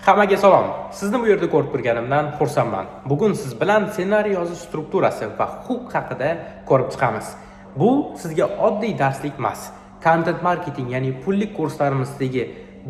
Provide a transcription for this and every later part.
Hammaga salom. Sizni bu yerda ko'rib turganimdan xursandman. Bugun siz bilan ssenariy yozish strukturasi va hook haqida ko'rib chiqamiz. Bu sizga oddiy darslik emas. Content marketing, ya'ni pullik kurslarimizdagi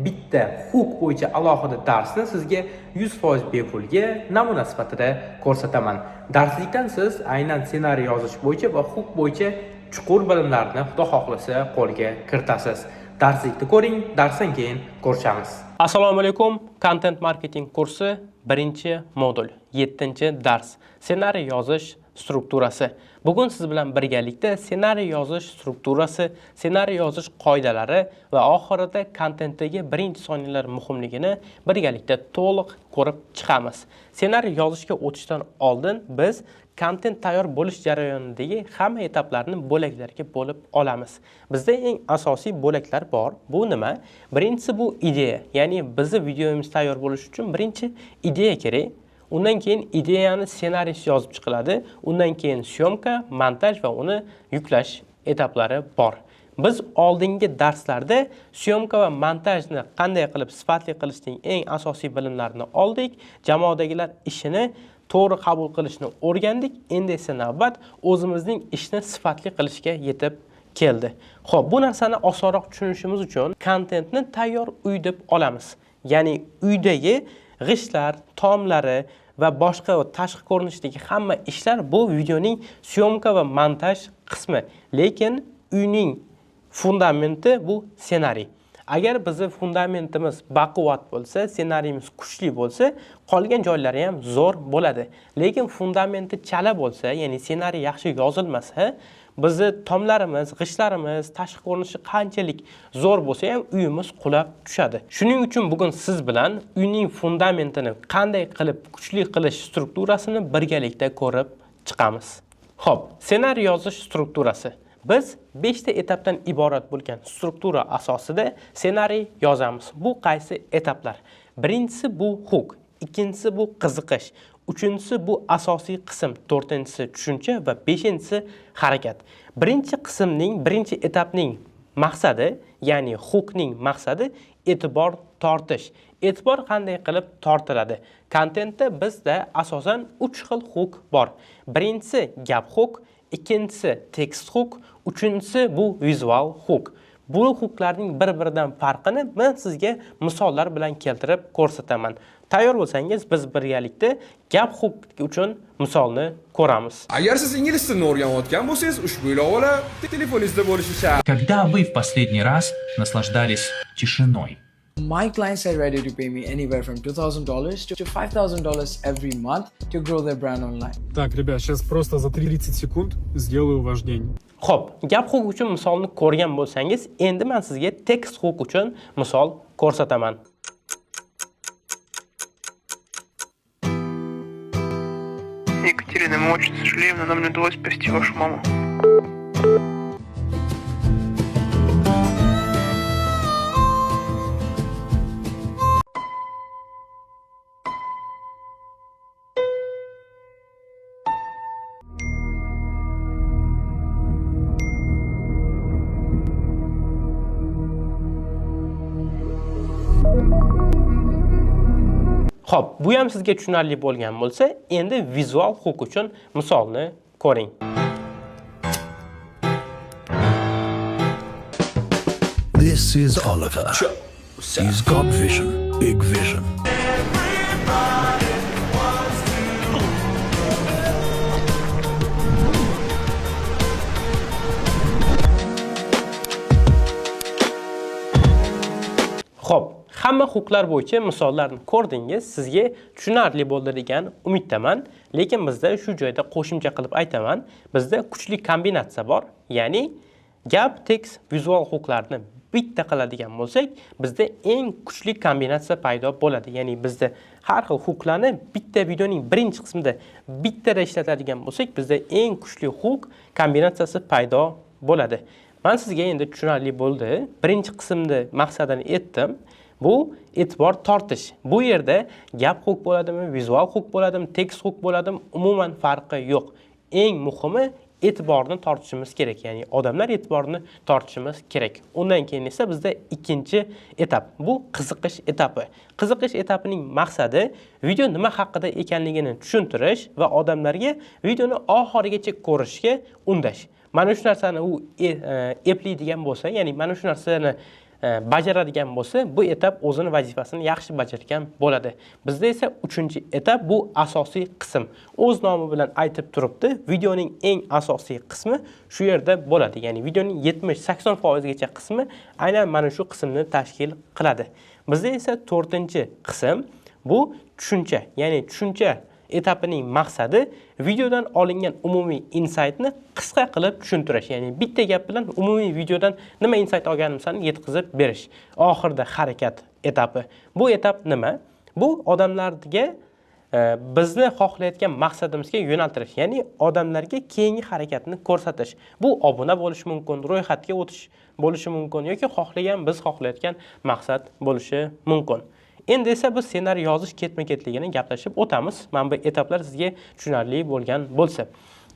bitta hook bo'yicha alohida darsni sizga 100% bepulga namuna sifatida ko'rsataman. Darslikdan siz aynan ssenariy yozish bo'yicha va hook bo'yicha chuqur bilimlarni Xudo xohlasa qo'lga kiritasiz. Darslikni ko'ring, darsdan keyin ko'rishamiz. Assalomu alaykum. Content marketing kursi 1-modul, 7-dars. Ssenariy yozish strukturasi. Bugun siz bilan birgalikda ssenariy yozish strukturasi, ssenariy yozish qoidalari va oxirida kontentdagi birinchi soniyalar muhimligini birgalikda to'liq ko'rib chiqamiz. Ssenariy yozishga o'tishdan oldin biz kontent tayyor bo'lish jarayonidagi hamma etaplarni bo'laklarga bo'lib olamiz. Bizda eng asosiy bo'laklar bor. Bu nima? Birinchisi bu ideya. Ya'ni bizni videomiz tayyor bo'lishi uchun birinchi ideya kerak. Undan keyin ideyani ssenariysi yozib chiqiladi. Undan keyin syomka, montaj va uni yuklash etaplari bor. Biz oldingi darslarda syomka va montajni qanday qilib sifatli qilishning eng asosiy bilimlarini oldik. Jamoadagilar ishini to'g'ri qabul qilishni o'rgandik. Endi esa navbat o'zimizning ishni sifatli qilishga yetib keldi. Xo'p, bu narsani osonroq tushunishimiz uchun kontentni tayyor uy deb olamiz. Ya'ni uydagi g'ishtlar, tomlari va boshqa tashqi ko'rinishdagi hamma ishlar bu videoning syomka va montaj qismi. Lekin uyning fundamenti bu ssenariy. Agar bizni fundamentimiz baquvvat bo'lsa, ssenariyimiz kuchli bo'lsa, qolgan joylari ham zo'r bo'ladi. Lekin fundamenti chala bo'lsa, ya'ni ssenariy yaxshi yozilmasa, bizni tomlarimiz, g'ishtlarimiz, tashqi ko'rinishi qanchalik zo'r bo'lsa ham uyimiz qulab tushadi. Shuning uchun bugun siz bilan uyning fundamentini qanday qilib kuchli qilish strukturasini birgalikda ko'rib chiqamiz. Xo'p, ssenariy yozish strukturasi. Biz 5 ta etapdan iborat bo'lgan struktura asosida ssenariy yozamiz. Bu qaysi etaplar? Birinchisi bu hook, ikkinchisi bu qiziqish, uchinchisi bu asosiy qism, to'rtinchisi tushuncha va beshinchisi harakat. Birinchi qismning, birinchi etapning maqsadi, ya'ni hookning maqsadi e'tibor tortish. E'tibor qanday qilib tortiladi? Kontentda bizda asosan 3 xil hook bor. Birinchisi gap hook, ikkinchisi tekst hook, uchinchisi bu vizual hook. Bu hooklarning bir-biridan farqini men sizga misollar bilan keltirib ko'rsataman. Tayyor bo'lsangiz, biz birgalikda gap hook uchun misolni ko'ramiz. Agar siz ingliz tilini o'rganayotgan bo'lsangiz, ushbu ilovalar telefoningizda bo'lishi shart. Когда вы в последний раз наслаждались тишиной? My clients are ready to pay me anywhere from $2,000 to $5,000 every month to grow their brand online. Так, ребят, сейчас просто за 30 секунд сделаю ваш день. Xo'p, gap hook uchun misolni ko'rgan bo'lsangiz, endi men sizga tekst hook uchun misol ko'rsataman. Екатерина, мы очень сожалеем, но нам не удалось спасти вашу маму. Xo'p, bu ham sizga tushunarli bo'lgan bo'lsa, endi vizual hook uchun misolni ko'ring. This is Oliver. He's got vision, big vision. Xo'p, hamma hooklar bo'yicha misollarni ko'rdingiz, sizga tushunarli bo'ldi degan umiddaman. Lekin bizda shu joyda qo'shimcha qilib aytaman, bizda kuchli kombinatsiya bor, ya'ni gap, tekst, vizual hooklarni bitta qiladigan bo'lsak, bizda eng kuchli kombinatsiya paydo bo'ladi. Ya'ni bizda har xil hooklarni bitta videoning birinchi qismida bittada ishlatadigan bo'lsak, bizda eng kuchli hook kombinatsiyasi paydo bo'ladi. Men sizga endi tushunarli bo'ldi. Birinchi qismni maqsadini aytdim. Bu e'tibor tortish. Bu yerda gap hook bo'ladimi, vizual hook bo'ladimi, tekst hook bo'ladimi, umuman farqi yo'q. Eng muhimi E'tiborni tortishimiz kerak, ya'ni odamlar e'tiborini tortishimiz kerak. Undan keyin esa bizda ikkinchi etap, bu qiziqish etapi. Qiziqish etapining maqsadi video nima haqida ekanligini tushuntirish va odamlarga videoni oxirigacha ko'rishga undash. Mana shu narsani u eplaydigan bo'lsa, ya'ni mana shu narsani bajaradigan bo'lsa, bu etap o'zini vazifasini yaxshi bajargan bo'ladi. Bizda esa uchinchi etap, bu asosiy qism. O'z nomi bilan aytib turibdi, videoning eng asosiy qismi shu yerda bo'ladi, ya'ni videoning 70-80 foizgacha qismi aynan mana shu qismni tashkil qiladi. Bizda esa to'rtinchi qism, bu tushuncha, ya'ni tushuncha etapining maqsadi videodan olingan umumiy insaytni qisqa qilib tushuntirish, ya'ni bitta gap bilan umumiy videodan nima insayt olganimizni yetkazib berish. Oxirida harakat etapi. Bu etap nima? Bu odamlarga bizni xohlayotgan maqsadimizga yo'naltirish, ya'ni odamlarga keyingi harakatni ko'rsatish. Bu obuna bo'lishi mumkin, ro'yxatga o'tish bo'lishi mumkin yoki xohlagan, biz xohlayotgan maqsad bo'lishi mumkin. Endi esa biz ssenariy yozish ketma-ketligini gaplashib o'tamiz. Mana bu etaplar sizga tushunarli bo'lgan bo'lsa.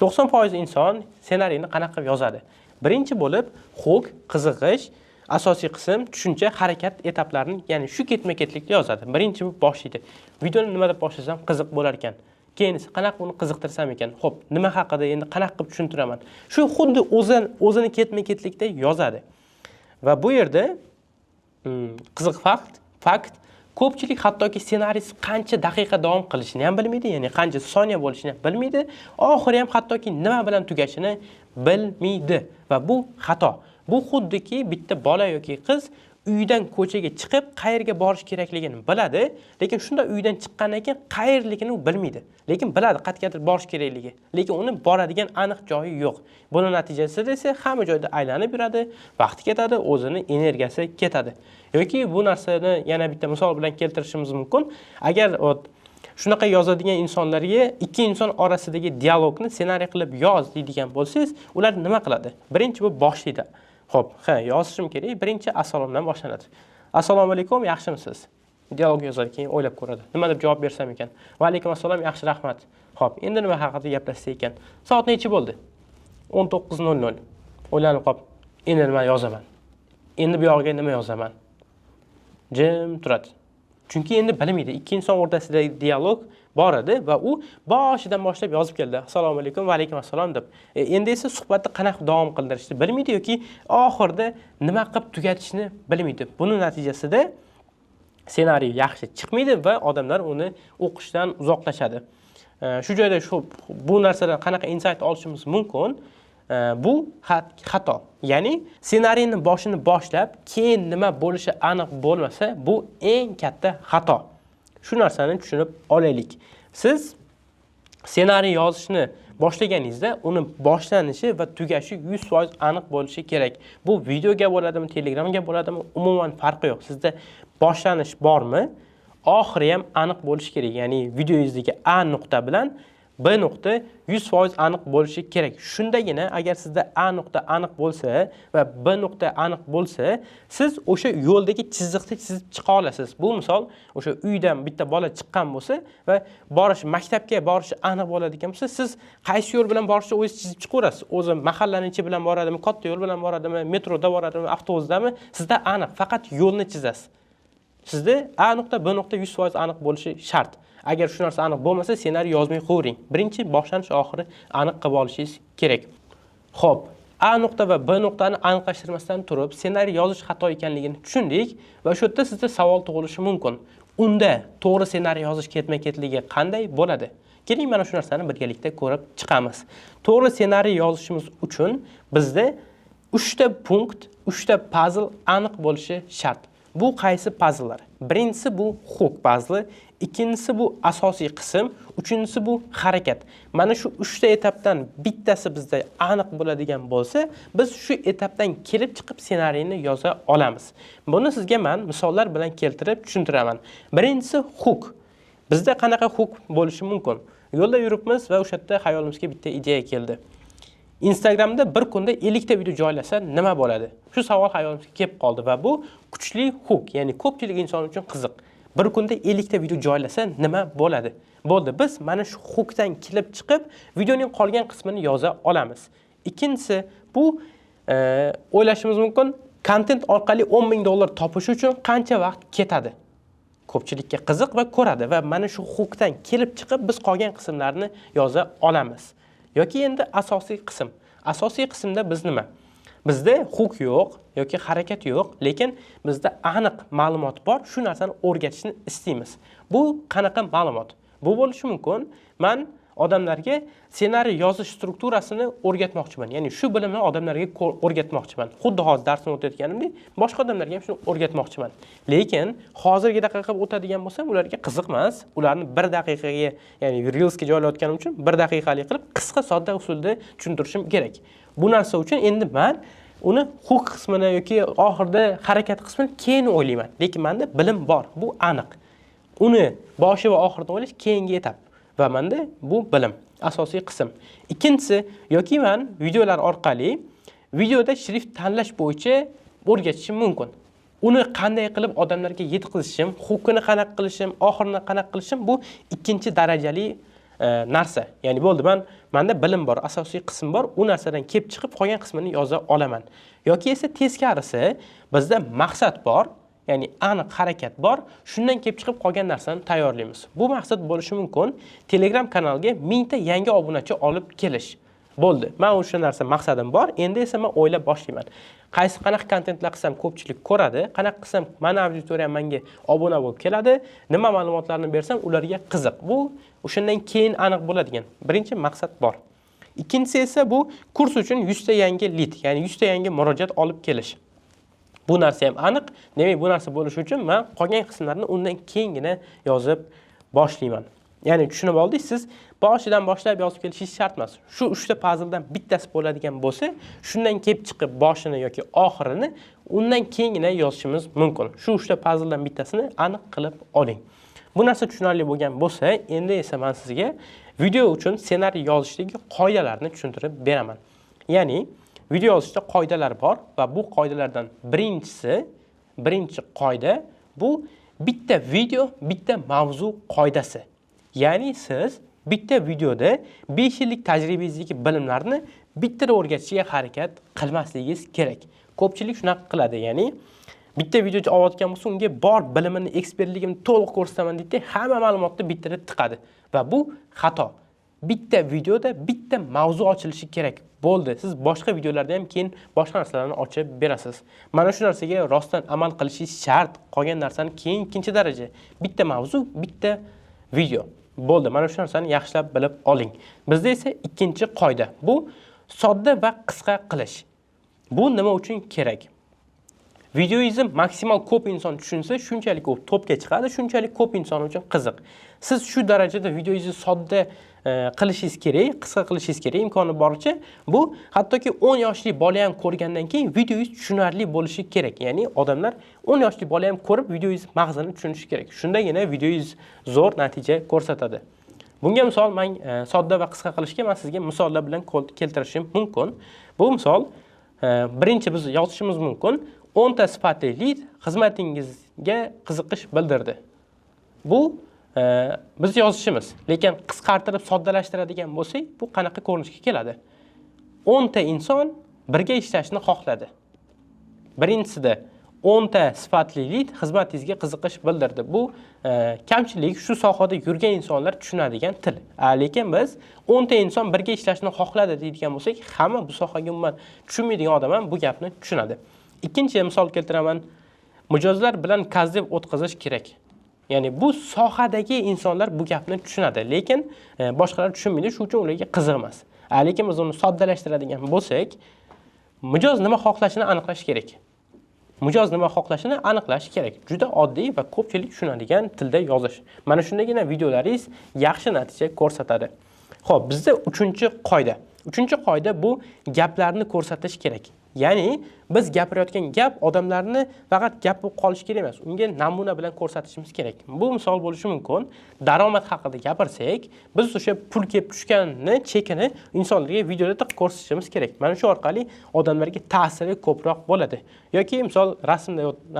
90% inson ssenariyni qanaqa qilib yozadi? Birinchi bo'lib hook, qiziqish, asosiy qism, tushuncha, harakat etaplarini, ya'ni shu ketma-ketlikda yozadi. Birinchi bo'lib boshlaydi. Videoni nima deb boshlasam qiziq bo'lar ekan? Keyin esa qanaqa uni qiziqtirsam ekan? Xo'p, nima haqida endi qanaqa qilib tushuntiraman? Shu xuddi o'zini ketma-ketlikda yozadi. Va bu yerda qiziq fakt, ko'pchilik hattoki ssenariysi qancha daqiqa davom qilishini ham bilmaydi, ya'ni qancha soniya bo'lishini ham bilmaydi, oxiri ham hattoki nima bilan tugashini bilmaydi va bu xato. Bu xuddiki bitta bola yoki qiz uydan ko'chaga chiqib qayerga borish kerakligini biladi, lekin shunda uydan chiqqandan keyin qayerligini u bilmaydi. Lekin biladi qayergadir borish kerakligi, lekin uni boradigan aniq joyi yo'q. Buni natijasida esa hamma joyda aylanib yuradi, vaqti ketadi, o'zini energiyasi ketadi. Yoki bu narsani yana bitta misol bilan keltirishimiz mumkin. Agar shunaqa yozadigan insonlarga ikki inson orasidagi dialogni ssenariy qilib yoz deydigan bo'lsangiz, ular nima qiladi? Birinchi bu boshlaydi. Xo'p, ha, yozishim kerak. Birinchi assalomdan boshlanadi. Assalomu alaykum, yaxshimisiz? Dialog yozadi, keyin o'ylab ko'radi. Nima deb javob bersam ekan? Va alaykum assalom, yaxshi, rahmat. Xo'p, endi nima haqida gaplashsak ekan? Soat necha bo'ldi? 19:00. O'ylanib qolib, endi nima yozaman? Endi bu yog'iga nima yozaman? Jim turadi. Chunki endi bilmaydi. Ikki inson o'rtasidagi dialog bor edi va u boshidan boshlab yozib keldi. Assalomu alaykum va alaykum assalom deb. Endi esa suhbatni qanaqa davom qildirishni bilmaydi yoki oxirida nima qilib tugatishni bilmaydi. Buning natijasida ssenariy yaxshi chiqmaydi va odamlar uni o'qishdan uzoqlashadi. Shu joyda bu narsadan qanaqa insight olishimiz mumkin? Bu xato. Ya'ni ssenariyni boshini boshlab, keyin nima bo'lishi aniq bo'lmasa, bu eng katta xato. Shu narsani tushunib olaylik. Siz ssenariy yozishni boshlaganingizda uni boshlanishi va tugashi 100% aniq bo'lishi kerak. Bu videoga bo'ladimi, Telegramga bo'ladimi, umuman farqi yo'q. Sizda boshlanish bormi, oxiri ham aniq bo'lishi kerak. Ya'ni videongizdagi A nuqta bilan B nuqta 100% aniq bo'lishi kerak. Shundagina agar sizda A nuqta aniq bo'lsa va B nuqta aniq bo'lsa, siz o'sha yo'ldagi chiziqni chizib chiqa olasiz. Bu misol o'sha uydan bitta bola chiqqan bo'lsa va borish, maktabga borishi aniq bo'ladigan bo'lsa, siz qaysi yo'l bilan borishni o'zingiz chizib chiqaverasiz. O'zi mahallaning ichi bilan boradimi, katta yo'l bilan boradimi, metroda boradimi, avtobusdami, sizda aniq, faqat yo'lni chizasiz. Sizda A nuqta, B nuqta 100% aniq bo'lishi shart. Agar shu narsa aniq bo'lmasa, ssenariy yozmay qo'ying. Birinchi boshlanish oxiri aniq qilib olishingiz kerak. Xo'p, A nuqta va B nuqtani aniqlashtirmasdan turib, ssenariy yozish xato ekanligini tushundik va shu yerda sizda savol tug'ilishi mumkin. Unda to'g'ri ssenariy yozish ketma-ketligi qanday bo'ladi? Keling, mana shu narsani birgalikda ko'rib chiqamiz. To'g'ri ssenariy yozishimiz uchun bizda 3 ta punkt, 3 ta puzzle aniq bo'lishi shart. Bu qaysi puzzlelar? Birinchisi bu hook puzzle, ikkinchisi bu asosiy qism, uchinchisi bu harakat. Mana shu 3 ta etapdan bittasi bizda aniq bo'ladigan bo'lsa, biz shu etapdan kelib chiqib ssenariyni yoza olamiz. Buni sizga men misollar bilan keltirib tushuntiraman. Birinchisi hook. Bizda qanaqa hook bo'lishi mumkin? Yo'lda yuribmiz va o'sha yerda xayolimizga bitta ideya keldi. Instagramda bir kunda 50 ta video joylasa nima bo'ladi? Shu savol xayolimizga kelib qoldi va bu kuchli hook, ya'ni ko'pchilik inson uchun qiziq. Bir kunda 50 ta video joylasa nima bo'ladi? Bo'ldi, biz mana shu hookdan kelib chiqib, videoning qolgan qismini yoza olamiz. Ikkinchisi, bu o'ylashimiz mumkin, kontent orqali 10 ming dollar topish uchun qancha vaqt ketadi? Ko'pchilikka qiziq va ko'radi va mana shu hookdan kelib chiqib biz qolgan qismlarni yoza olamiz. Yoki endi asosiy qism. Asosiy qismda biz nima? Bizda hook yo'q yoki harakat yo'q, lekin bizda aniq ma'lumot bor, shu narsani o'rgatishni istaymiz. Bu qanaqa ma'lumot? Bu bo'lishi mumkin, man odamlarga ssenariy yozish strukturasini o'rgatmoqchiman. Ya'ni shu bilimni odamlarga o'rgatmoqchiman. Xuddi hozir darsni o'tayotganimdek, boshqa odamlarga ham shuni o'rgatmoqchiman. Lekin hozirgi daqiqa qilib o'tadigan bo'lsam, ularga qiziq emas. Ularni bir daqiqaga, ya'ni Reelsga joylayotganim uchun bir daqiqalik qilib qisqa, sodda usulda tushuntirishim kerak. Bu narsa uchun endi man uni hook qismini yoki oxirida harakat qismini keyin o'ylayman. Lekin menda bilim bor, bu aniq. Uni boshi va oxirini o'ylash keyingi etap. Va menda bu bilim asosiy qism. Ikkinchisi, yoki man videolar orqali videoda shrift tanlash bo'yicha o'rgatishim mumkin. Uni qanday qilib odamlarga yetkazishim, hookini qanaqa qilishim, oxirini qanaqa qilishim, bu ikkinchi darajali narsa. Ya'ni bo'ldi, menda bilim bor, asosiy qism bor, u narsadan kelib chiqib qolgan qismini yoza olaman. Yoki esa teskarisi, bizda maqsad bor, ya'ni aniq harakat bor, shundan kelib chiqib qolgan narsani tayyorlaymiz. Bu maqsad bo'lishi mumkin Telegram kanalga 1000 ta yangi obunachi olib kelish. Bo'ldi. Men o'sha narsa maqsadim bor, endi esa men o'ylab boshlayman. Qaysi qanaqa kontentlar qilsam ko'pchilik ko'radi, qanaqa qilsam meni auditoriyam menga obuna bo'lib keladi, nima ma'lumotlarni bersam ularga qiziq. Bu o'shandan keyin aniq bo'ladigan birinchi maqsad bor. Ikkinchisi esa bu kurs uchun 100 ta yangi lead, ya'ni 100 ta yangi murojaat olib kelish. Bu narsa ham aniq. Demak, bu narsa bo'lishi uchun men qolgan qismlarni undan keyingina yozib boshlayman. Ya'ni tushunib oldingiz, siz boshidan boshlab yozib kelishingiz shart emas. Shu uchta puzzledan bittasi bo'ladigan bo'lsa, shundan kelib chiqib boshini yoki oxirini undan keyingina yozishimiz mumkin. Shu uchta puzzledan bittasini aniq qilib oling. Bu narsa tushunarli bo'lgan bo'lsa, endi esa men sizga video uchun ssenariy yozishdagi qoidalarni tushuntirib beraman. Ya'ni video yozishda qoidalar bor va bu qoidalardan birinchi qoida bu bitta video, bitta mavzu qoidasi. Ya'ni siz bitta videoda 5 yillik tajribangizdagi bilimlarni bittada o'rgatishga harakat qilmasligingiz kerak. Ko'pchilik shunaqa qiladi, ya'ni bitta video olayotgan bo'lsa, unga bor bilimini, ekspertligimni to'liq ko'rsataman deydi, hamma ma'lumotni bittada tiqadi va bu xato. Bitta videoda bitta mavzu ochilishi kerak. Bo'ldi. Siz boshqa videolarda ham keyin boshqa narsalarni ochib berasiz. Mana shu narsaga rostdan amal qilishingiz shart. Qolgan narsani keyin ikkinchi daraja. Bitta mavzu, bitta video. Bo'ldi. Mana shu narsani yaxshilab bilib oling. Bizda esa ikkinchi qoida. Bu sodda va qisqa qilish. Bu nima uchun kerak? Videoingizni maksimal ko'p inson tushunsa, shunchalik ko'p topga chiqadi, shunchalik ko'p inson uchun qiziq. Siz shu darajada videoingizni sodda qilishingiz kerak, qisqa qilishingiz kerak imkoni boricha. Bu hattoki 10 yoshli bola ham ko'rgandan keyin videoingiz tushunarli bo'lishi kerak. Ya'ni odamlar 10 yoshli bola ham ko'rib videoingiz mag'zini tushunishi kerak. Shundagina videoingiz zo'r natija ko'rsatadi. Bunga misol men sodda va qisqa qilishga men sizga misollar bilan keltirishim mumkin. Bu misol, birinchi biz yozishimiz mumkin: 10 ta sifatli lead xizmatingizga qiziqish bildirdi. Bu biz yozishimiz, lekin qisqartirib soddalashtiradigan bo'lsak, bu qanaqa ko'rinishga keladi? 10 ta inson birga ishlashni xohladi. Birinchisida 10 ta sifatli lead xizmatingizga qiziqish bildirdi. Bu kamchilik, shu sohada yurgan insonlar tushunadigan til. Lekin biz 10 ta inson birga ishlashni xohladi deydigan bo'lsak, hamma bu sohaga umuman tushunmaydigan odam ham bu gapni tushunadi. Ikkinchi misol keltiraman. Mijozlar bilan кастдев o'tkazish kerak. Ya'ni bu sohadagi insonlar bu gapni tushunadi, lekin boshqalar tushunmaydi, shuning uchun ularga qiziq emas. Lekin biz uni soddalashtiradigan bo'lsak, mijoz nima xohlashini aniqlash kerak. Mijoz nima xohlashini aniqlash kerak. Juda oddiy va ko'pchilik tushunadigan tilda yozish. Mana shundagina videolaringiz yaxshi natija ko'rsatadi. Xo'p, bizda uchinchi qoida. Uchinchi qoida bu gaplarni ko'rsatish kerak. Ya'ni biz gapirayotgan gap odamlarni faqat gap bo'lib qolishi kerak emas, unga namuna bilan ko'rsatishimiz kerak. Bu misol bo'lishi mumkin. Daromad haqida gapirsak, biz o'sha pul kelib tushganini, chekini insonlarga videoda tiq ko'rsatishimiz kerak. Mana shu orqali odamlarga ta'siri ko'proq bo'ladi. Yoki misol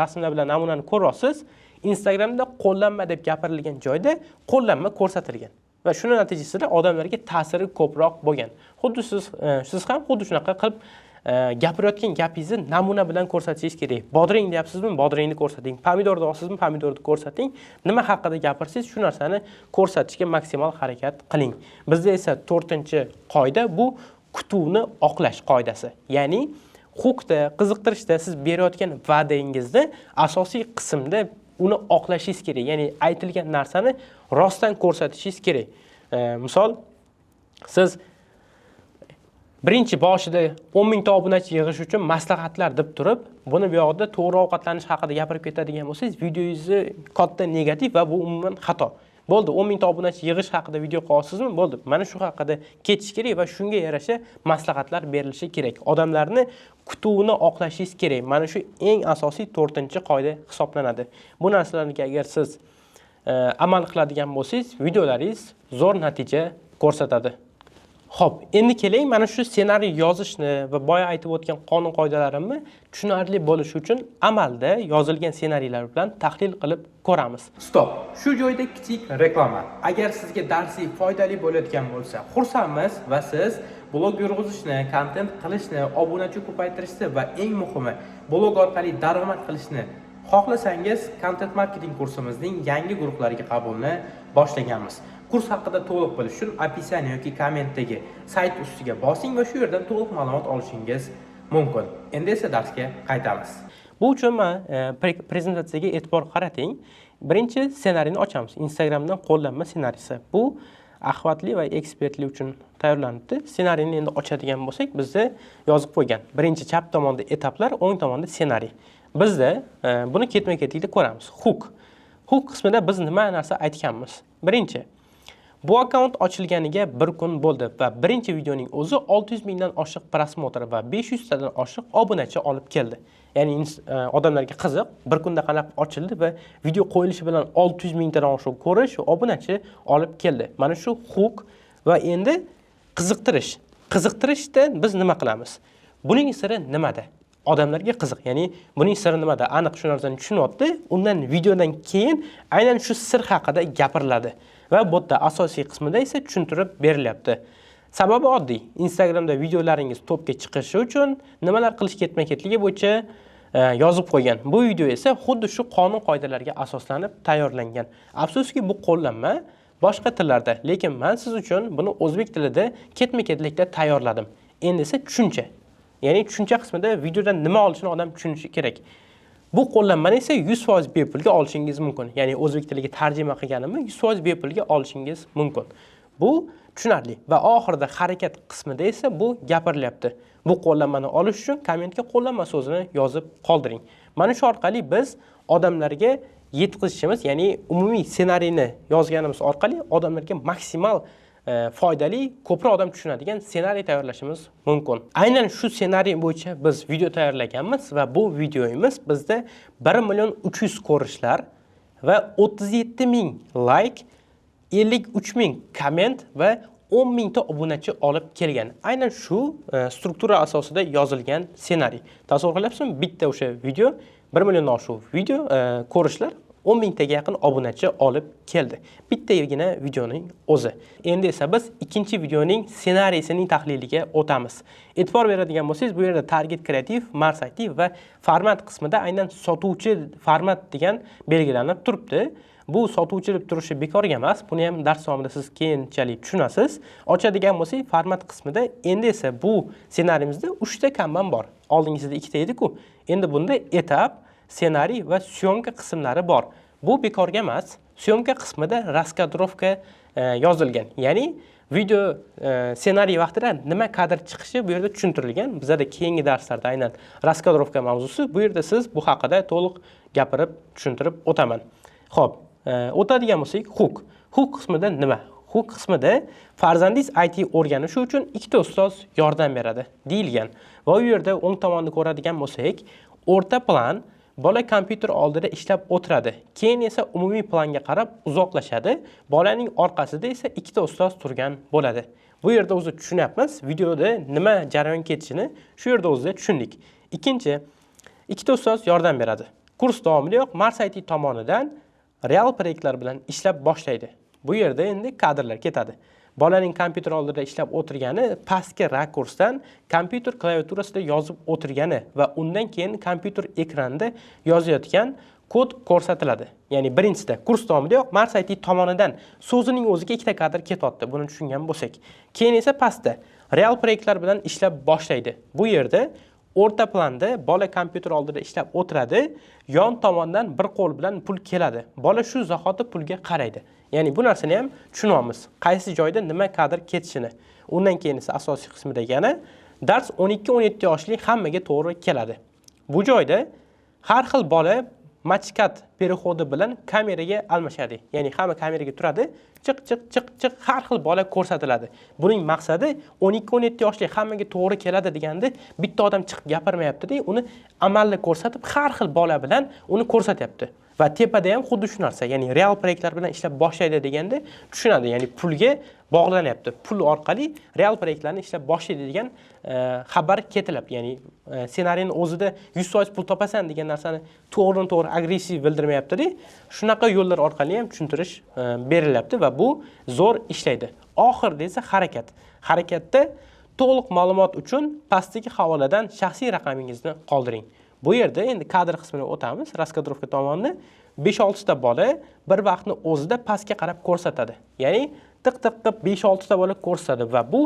rasmlar bilan namunani ko'ryapsiz, Instagramda Qo'llanma deb gapirilgan joyda qo'llanma ko'rsatilgan va shuni natijasida odamlarga ta'siri ko'proq bo'lgan. Xuddi siz ham xuddi shunaqa qilib gapirayotgan gapingizni namuna bilan ko'rsatishingiz kerak. Bodring deyapsizmi, bodringni ko'rsating. Pomidor deyapsizmi, pomidorni ko'rsating. Nima haqida gapirsangiz, shu narsani ko'rsatishga maksimal harakat qiling. Bizda esa 4-qoida bu kutuvni oqlash qoidasi. Ya'ni hookda, qiziqtirishda siz berayotgan va'dangizni asosiy qismda uni oqlashingiz kerak. Ya'ni aytilgan narsani rostdan ko'rsatishingiz kerak. Misol, siz birinchi boshida 10 mingta obunachi yig'ish uchun maslahatlar deb turib, buni bu yoqda to'g'ri ovqatlanish haqida gapirib ketadigan bo'lsangiz, videongizni katta negativ va bu umuman xato. Bo'ldi, 10 mingta obunachi yig'ish haqida video qilyapsizmi? Bo'ldi. Mana shu haqida ketish kerak va shunga yarasha maslahatlar berilishi kerak. Odamlarni kutuvini oqlashingiz kerak. Mana shu eng asosiy 4-qoida hisoblanadi. Bu narsalarga agar siz amal qiladigan bo'lsangiz, videolaringiz zo'r natija ko'rsatadi. Xo'p, endi keling mana shu ssenariy yozishni va boya aytib o'tgan qonun qoidalarimni tushunarli bo'lishi uchun amalda yozilgan ssenariylar bilan tahlil qilib ko'ramiz. Stop. Shu joyda kichik reklama. Agar sizga darslik foydali bo'layotgan bo'lsa, xursandmiz va siz blog yurg'izishni, kontent qilishni, obunachi ko'paytirishni va eng muhimi, blog orqali daromad qilishni xohlasangiz, kontent marketing kursimizning yangi guruhlariga qabulni boshlaganmiz. Kurs haqida to'liq bilish uchun описание yoki kommentdagi sayt ustiga bosing va shu yerdan to'liq ma'lumot olishingiz mumkin. Endi esa darsga qaytamiz. Bu uchun men prezentatsiyaga e'tibor qarating. Birinchi ssenariyni ochamiz. Instagramdan qo'llanma ssenariysi. Bu охват li va ekspertli uchun tayyorlanibdi. Ssenariyni endi ochadigan bo'lsak, bizda yozib qo'ygan. Birinchi chap tomonda etaplar, o'ng tomonda ssenariy. Bizda buni ketma-ketlikda ko'ramiz. Hook. Hook qismida biz nima narsa aytganmiz? Birinchi, bu akkaunt ochilganiga bir kun bo'ldi va birinchi videoning o'zi 600 mingdan oshiq просмотр va 500 tadan oshiq obunachi olib keldi. Ya'ni odamlarga qiziq, bir kunda qanaqa ochildi va video qo'yilishi bilan 600 mingtadan oshiq ko'rish va obunachi olib keldi. Mana shu hook va endi qiziqtirish. Qiziqtirishda biz nima qilamiz? Buning siri nimada? Odamlarga qiziq, ya'ni buning siri nimada? Aniq shu narsani tushunyapti. Undan videodan keyin aynan shu sir haqida gapiriladi va bu yerda asosiy qismida esa tushuntirib berilyapti. Sababi oddiy. Instagramda videolaringiz topga chiqishi uchun nimalar qilish ketma-ketligi bo'yicha yozib qo'ygan. Bu video esa xuddi shu qonun qoidalarga asoslanib tayyorlangan. Afsuski, bu qo'llanma boshqa tillarda, lekin men siz uchun buni o'zbek tilida ketma-ketlikda tayyorladim. Endi esa tushuncha. Ya'ni tushuncha qismida videodan nima olishini odam tushunishi kerak. Bu qo'llanmani esa 100% bepulga olishingiz mumkin. Ya'ni o'zbek tiliga tarjima qilganimni 100% bepulga olishingiz mumkin. Bu tushunarli va oxirida harakat qismida esa bu gapirilyapti. Bu qo'llanmani olish uchun kommentga qo'llanma so'zini yozib qoldiring. Mana shu orqali biz odamlarga yetkazishimiz, ya'ni umumiy ssenariyni yozganimiz orqali odamlarga maksimal foydali, ko'proq odam tushunadigan ssenariy tayyorlashimiz mumkin. Aynan shu ssenariy bo'yicha biz video tayyorlaganmiz va bu videomiz bizda 1 million 300 ko'rishlar va 37 ming like, 53 ming komment va 10 mingta obunachi olib kelgan. Aynan shu struktura asosida yozilgan ssenariy. Tasavvur qilyapsizmi? Bitta o'sha video 1 milliondan oshiq video ko'rishlar, 10 mingtaga yaqin obunachi olib keldi. Bittagina videoning o'zi. Endi esa biz ikkinchi videoning ssenariysining tahliliga o'tamiz. E'tibor beradigan bo'lsangiz, bu yerda target kreativ, Mars IT va format qismida aynan sotuvchi format degan belgilanib turibdi. Bu sotuvchi deb turishi bekorga emas. Buni ham dars davomida siz keyinchalik tushunasiz. Ochadigan bo'lsak, format qismida endi esa bu ssenarimizda 3 ta kanban bor. Oldingisida ikkita edi-ku. Endi bunda etap, ssenariy va съёмка qismlari bor. Bu bekorga emas. Съёмка qismida раскадровка yozilgan. Ya'ni video ssenariy vaqtida nima kadr chiqishi bu yerda tushuntirilgan. Bizada keyingi darslarda aynan раскадровка mavzusi, bu yerda siz bu haqida to'liq gapirib, tushuntirib o'taman. Xo'p, o'tadigan bo'lsak, hook. Hook qismida nima? Hook qismida farzandingiz IT o'rganishi uchun ikkita ustoz yordam beradi deyilgan. Va u yerda o'ng tomonni ko'radigan bo'lsak, o'rta plan bola kompyuter oldida ishlab o'tiradi. Keyin esa umumiy planga qarab uzoqlashadi. Bolaning orqasida esa ikkita ustoz turgan bo'ladi. Bu yerda o'zi tushunyapmiz, videoda nima jarayon ketishini shu yerda o'zida tushundik. Ikkinchi, ikkita ustoz yordam beradi. Kurs davomidayoq Mars IT tomonidan Real proyektlar bilan ishlab boshlaydi. Bu yerda endi kadrlar ketadi. Bolaning kompyuter oldida ishlab o'tirgani, pastki rakursdan kompyuter klaviaturasida yozib o'tirgani va undan keyin kompyuter ekranida yozayotgan kod ko'rsatiladi. Ya'ni birinchisida kurs davomidayoq Mars IT tomonidan so'zining o'ziga ikkita kadr ketyapti. Buni tushungan bo'lsak. Keyin esa pastda real proyektlar bilan ishlab boshlaydi. Bu yerda o'rta planda bola kompyuter oldida ishlab o'tiradi, yon tomondan bir qo'l bilan pul keladi. Bola shu zahoti pulga qaraydi. Ya'ni bu narsani ham tushunyapmiz. Qaysi joyda nima kadr ketishini. Undan keyin esa asosiy qismida yana dars 12-17 yoshli hammaga to'g'ri keladi. Bu joyda har xil bola match cut переход i bilan kameraga almashadi. Ya'ni hamma kameraga turadi, chiq chiq chiq chiq har xil bola ko'rsatiladi. Buning maqsadi 12-17 yoshli hammaga to'g'ri keladi deganda bitta odam chiqib gapirmayapti-da, uni amalda ko'rsatib har xil bola bilan uni ko'rsatyapti. Va tepada ham xuddi shu narsa, ya'ni real proyektlar bilan ishlab boshlaydi deganda tushunadi, ya'ni pulga bog'lanyapti. Pul orqali real proyektlarni ishlab boshlaydi degan xabar ketilyapti. Ya'ni ssenariyni o'zida 100% pul topasan degan narsani to'g'ridan to'g'ri agressiv bildirmayapti-da. Shunaqa yo'llar orqali ham tushuntirish berilyapti va bu zo'r ishlaydi. Oxirida esa harakat. Harakatda to'liq ma'lumot uchun pastdagi havoladan shaxsiy raqamingizni qoldiring. Bu yerda endi kadr qismini o'tamiz, раскадровка tomonni 5-6 ta bola bir vaqtni o'zida pastga qarab ko'rsatadi. Ya'ni tiq tiq qilib 5-6 ta bola ko'rsatadi va bu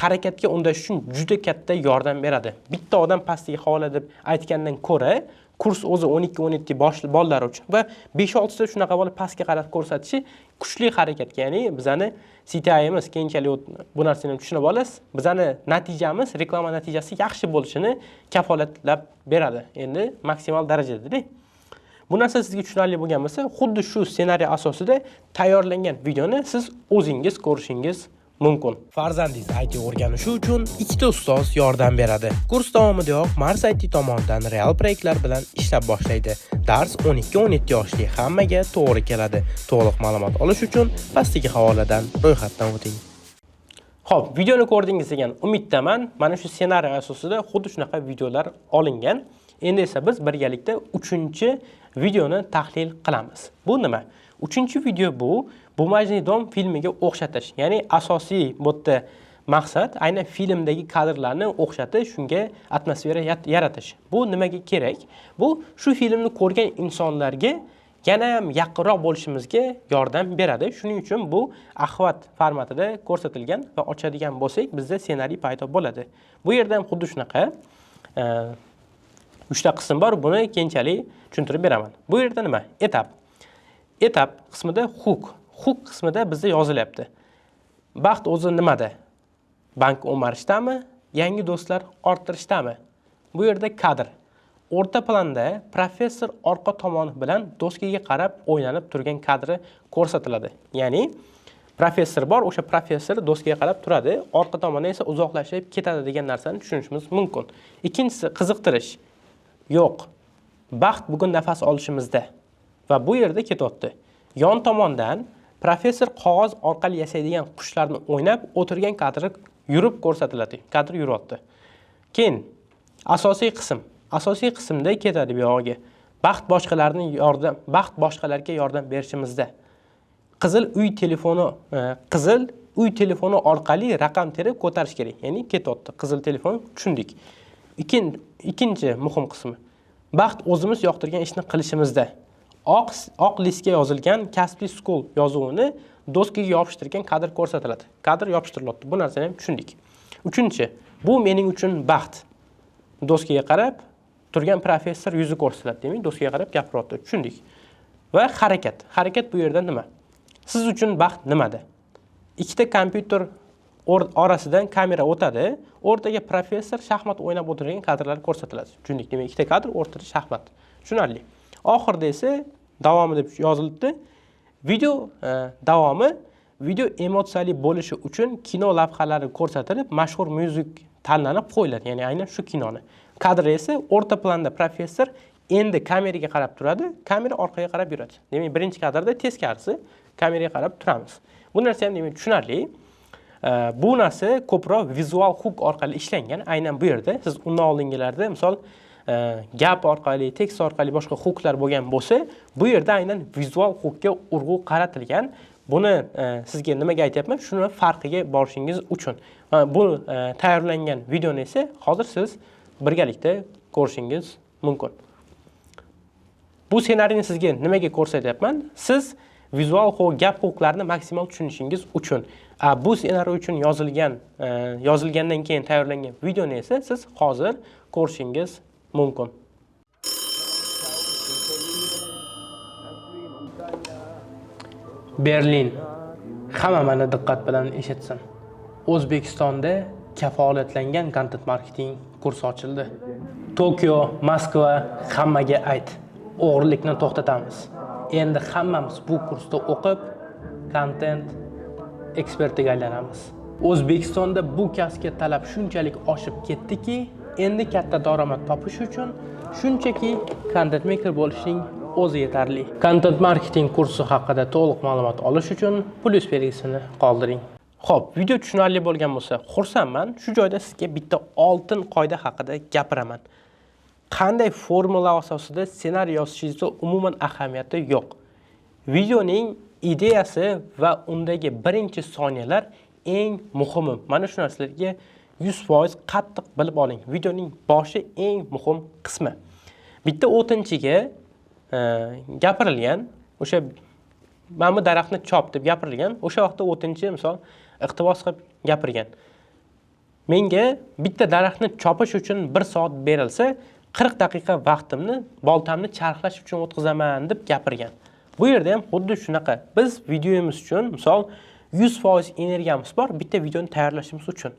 harakatga undash uchun juda katta yordam beradi. Bitta odam pastdagi havola deb aytgandan ko'ra, kurs o'zi 12-17 bosh bolalar uchun va 5-6 ta shunaqa bola pastga qarab ko'rsatishi kuchli harakatga, ya'ni bizani CTI'miz keyinchalik bu narsani tushunib olasiz. Bizani natijamiz, reklama natijasi yaxshi bo'lishini kafolatlab beradi. Endi maksimal darajada-da. Bu narsa sizga tushunarli bo'lgan bo'lsa, xuddi shu ssenariy asosida tayyorlangan videoni siz o'zingiz ko'rishingiz mumkin. Farzandingiz IT o'rganishi uchun ikkita ustoz yordam beradi. Kurs davomidayoq Mars IT tomonidan real proyektlar bilan ishlab boshlaydi. Dars 12-17 yoshli hammaga to'g'ri keladi. To'liq ma'lumot olish uchun pastdagi havoladan ro'yxatdan o'ting. Xo'p, videoni ko'rdingiz degan umiddaman. Mana shu ssenariy asosida xuddi shunaqa videolar olingan. Endi esa biz birgalikda 3-videoni tahlil qilamiz. Bu nima? 3-video bu Бумажный дом filmiga o'xshatish. Ya'ni asosiy bu yerda maqsad aynan filmdagi kadrlarni o'xshatish, shunga atmosfera yaratish. Bu nimaga kerak? Bu shu filmni ko'rgan insonlarga yana ham yaqinroq bo'lishimizga yordam beradi. Shuning uchun bu охват formatida ko'rsatilgan va ochadigan bo'lsak, bizda ssenariy paydo bo'ladi. Bu yerda ham xuddi shunaqa 3 ta qism bor, buni keyinchalik tushuntirib beraman. Bu yerda nima? Этап. Этап qismida hook. Hook qismida bizda yozilyapti. Baxt o'zi nimada? Bank o'marishdami? Yangi do'stlar orttirishdami? Bu yerda kadr. O'rta planda professor orqa tomoni bilan doskaga qarab o'ylanib turgan kadri ko'rsatiladi. Ya'ni professor bor, o'sha professor doskaga qarab turadi, orqa tomonda esa uzoqlashib ketadi degan narsani tushunishimiz mumkin. Ikkinchisi qiziqtirish. Yo'q. Baxt bugun nafas olishimizda. Va bu yerda ketyapti. Yon tomondan professor qog'oz orqali yasaydigan qushlarni o'ynab o'tirgan kadri yurib ko'rsatiladi. Kadr yuryapti. Keyin asosiy qism. Asosiy qismda ketadi bu yog'iga. Baxt boshqalarni yordam, baxt boshqalarga yordam berishimizda. Qizil uy telefoni, qizil uy telefoni orqali raqam terib ko'tarish kerak. Ya'ni ketyapti. Qizil telefon tushundik. Ikkinchi muhim qismi. Baxt o'zimiz yoqtirgan ishni qilishimizda. Oq listga yozilgan Kasbi School yozuvini doskaga yopishtirgan kadr ko'rsatiladi. Kadr yopishtirilyapti. Bu narsani ham tushundik. Uchinchi, bu mening uchun baxt. Doskaga qarab turgan professor yuzi ko'rsatiladi, demak, doskaga qarab gapiryapti. Tushundik. Va harakat. Harakat bu yerda nima? Siz uchun baxt nimada? Ikkita kompyuter orasidan kamera o'tadi. O'rtaga professor shaxmat o'ynab o'tirgan kadrlar ko'rsatiladi. Tushundik. Demak, ikkita kadr, o'rtada shaxmat. Tushunarli. Oxirida esa davomi deb yozilibdi. Video davomi video emotsiyali bo'lishi uchun kino lavhalari ko'rsatilib, mashhur music tanlanib qo'yiladi. Ya'ni aynan shu kinoni. Kadr esa o'rta planda professor endi kameraga qarab turadi, kamera orqaga qarab yuradi. Demak, birinchi kadrda teskarisi, kameraga qarab turamiz. Bu narsa ham demak tushunarli. Bu narsa ko'proq vizual hook orqali ishlangan. Aynan bu yerda siz undan oldingilarda misol gap orqali, tekst orqali boshqa hooklar bo'lgan bo'lsa, bu yerda aynan vizual hookga urg'u qaratilgan. Buni sizga nimaga aytyapman? Shuni farqiga borishingiz uchun. Bu tayyorlangan videoni esa hozir siz birgalikda ko'rishingiz mumkin. Bu ssenariyni sizga nimaga ko'rsatyapman? Siz vizual hook, gap hooklarni maksimal tushunishingiz uchun. Bu ssenariy uchun yozilgandan keyin tayyorlangan videoni esa siz hozir ko'rishingiz mumkin. Berlin. Hamma meni diqqat bilan eshitsin. O'zbekistonda kafolatlangan content marketing kursi ochildi. Tokio, Moskva, hammaga ayt. O'g'irlikni to'xtatamiz. Endi hammamiz bu kursda o'qib, kontent ekspertiga aylanamiz. O'zbekistonda bu kasbga talab shunchalik oshib ketdiki, endi katta daromad topish uchun shunchaki content maker bo'lishning o'zi yetarli. Content marketing kursi haqida to'liq ma'lumot olish uchun plyus belgisini qoldiring. Xo'p, video tushunarli bo'lgan bo'lsa, xursandman. Shu joyda sizga bitta oltin qoida haqida gapiraman. Qanday formula asosida ssenariy yozishingizda umuman ahamiyati yo'q. Videoning ideyasi va undagi birinchi soniyalar eng muhimi. Mana shu narsalarga 100% qattiq bilib oling. Videoning boshi eng muhim qismi. Bitta o'tinchiga gapirilgan, o'sha mana bu daraxtni chop deb gapirilgan, o'sha vaqtda o'tinchi misol iqtibos qilib gapirgan. Menga bitta daraxtni chopish uchun 1 soat berilsa, 40 daqiqa vaqtimni boltamni charxlash uchun o'tkazaman deb gapirgan. Bu yerda ham xuddi shunaqa. Biz videomiz uchun misol 100% energiyamiz bor bitta videoni tayyorlashimiz uchun.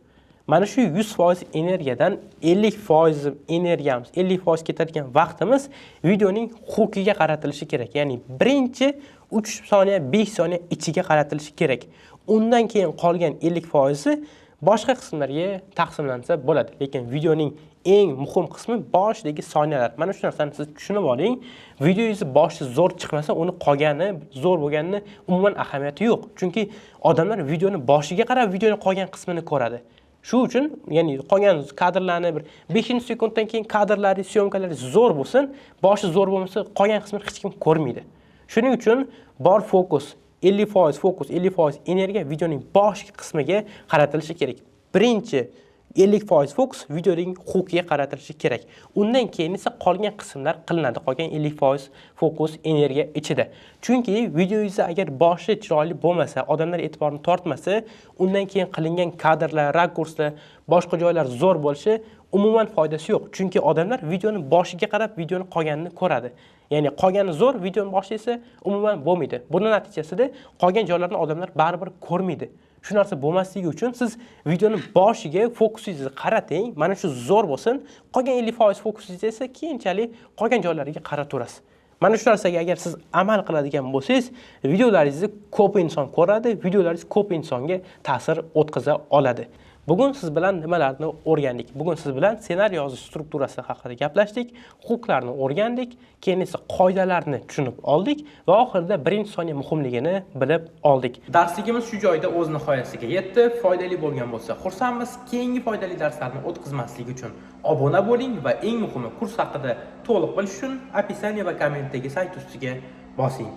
Mana shu 100% energiyadan 50% energiyamiz, 50% ketadigan vaqtimiz videoning hookiga qaratilishi kerak. Ya'ni birinchi 3 soniya, 5 soniya ichiga qaratilishi kerak. Undan keyin qolgan 50% boshqa qismlarga taqsimlansa bo'ladi. Lekin videoning eng muhim qismi boshidagi soniyalar. Mana shu narsani siz tushunib oling. Videongiz boshi zo'r chiqmasa, uni qolgani zo'r bo'lganini umuman ahamiyati yo'q. Chunki odamlar videoni boshiga qarab videoni qolgan qismini ko'radi. Shu uchun, ya'ni qolgan kadrlarni bir 5-sekunddan keyin kadrlari, syomkalari zo'r bo'lsin, boshi zo'r bo'lmasa, qolgan qismini hech kim ko'rmaydi. Shuning uchun bor fokus, 50% fokus, 50% energiya videoning bosh qismiga qaratilishi kerak. Birinchi 50% fokus videoning hookiga qaratilishi kerak. Undan keyin esa qolgan qismlar qilinadi, qolgan 50% fokus energiya ichida. Chunki videongizni agar boshi chiroyli bo'lmasa, odamlar e'tiborini tortmasa, undan keyin qilingan kadrlar, rakurslar, boshqa joylar zo'r bo'lishi umuman foydasi yo'q. Chunki odamlar videoni boshiga qarab videoni qolganini ko'radi. Ya'ni qolgani zo'r, videoni boshi esa umuman bo'lmaydi. Buning natijasida qolgan joylarni odamlar baribir ko'rmaydi. Shu narsa bo'lmasligi uchun siz videoni boshiga fokusingizni qarating, mana shu zo'r bo'lsin, qolgan 50% fokusingizni esa keyinchalik qolgan joylariga qarataverasiz. Mana shu narsaga agar siz amal qiladigan bo'lsangiz, videolaringizni ko'p inson ko'radi, videolaringiz ko'p insonga ta'sir o'tkaza oladi. Bugun siz bilan nimalarni o'rgandik? Bugun siz bilan ssenariy yozish strukturasi haqida gaplashdik, hooklarni o'rgandik, keyin esa qoidalarni tushunib oldik va oxirida birinchi soniya muhimligini bilib oldik. Darsligimiz shu joyda o'z nihoyasiga yetdi. Foydali bo'lgan bo'lsa xursandmiz. Keyingi foydali darslarni o'tkazmaslik uchun obuna bo'ling va eng muhimi kurs haqida to'liq bilish uchun описание va kommentdagi sayt ustiga bosing.